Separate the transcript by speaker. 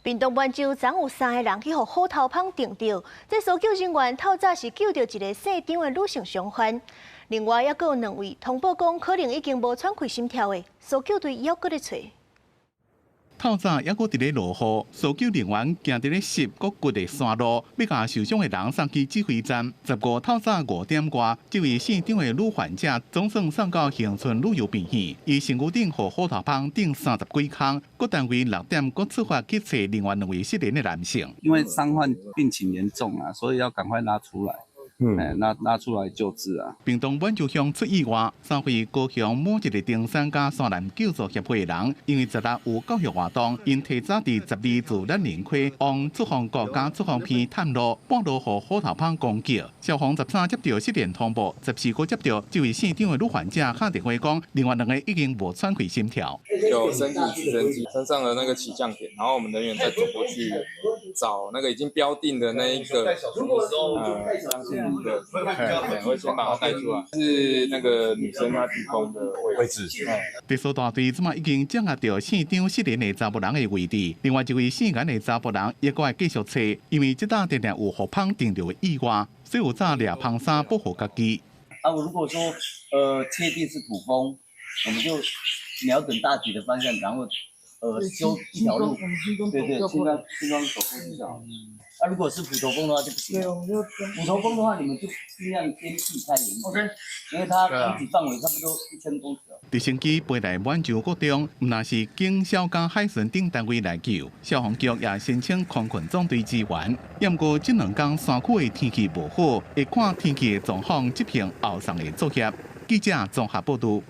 Speaker 1: 屏東滿洲昨有三個人去予虎頭蜂叮著，這搜救人員透早是救著一个姓張的女性傷患，另外猶閣有兩位通報講可能已經無喘氣心跳的，搜救隊猶閣咧揣。
Speaker 2: 透早猶閣佇咧落雨，搜救人員行佇咧濕閣骨的山路，欲共受傷的人送去指揮站。15透早5點外，這位姓張的女患者總算送到恆春旅遊病院，伊身軀頂予虎頭蜂叮30幾空，各單位6點閣出發去揣另外兩位失聯的男性。
Speaker 3: 因為傷患病情嚴重啊，所以要趕快拉出來。拉出來救治啊！
Speaker 2: 屏東滿洲鄉出意外，三位高雄某一个登山佮山林救助協會的人，因為十六有教育活動，𪜶提早佇12自懶人溪往出風谷佮出風鼻探路，半路予虎頭蜂攻擊。消防13接著失聯通報，14閣接著這位姓張的女患者敲電話講，另外兩个已經無喘氣心跳。
Speaker 4: 有申請直升機身上的那個起降點，然後我們人員再走過去找那個已經標定的那一個，相信的，對，會先把它帶出來，是那個女生她提供的
Speaker 5: 位置。
Speaker 2: 特搜大隊這馬已經掌握著姓張失聯的查埔人的位置，另外一位姓顏的查埔人也閣愛繼續揣，因為這搭定定有予蜂叮著的意外，所以有早掠蜂砂保護家己。
Speaker 6: 啊，我如果說，確定是土蜂，我們就瞄準大體的方向，然後，修一條路，對對，輕裝輕裝走過去就好。啊，如果是斧頭蜂的話就不行。斧頭蜂的話，你們就盡量先避開眼睛，因為它攻擊範圍差不多1000公尺。
Speaker 2: 直升機飛來滿洲國中，毋但是警消佮海巡等單位來救，消防局也申請空勤總隊支援。毋過這兩工山區的天氣無好，會看天氣的狀況執行後送的作業。記者綜合報導。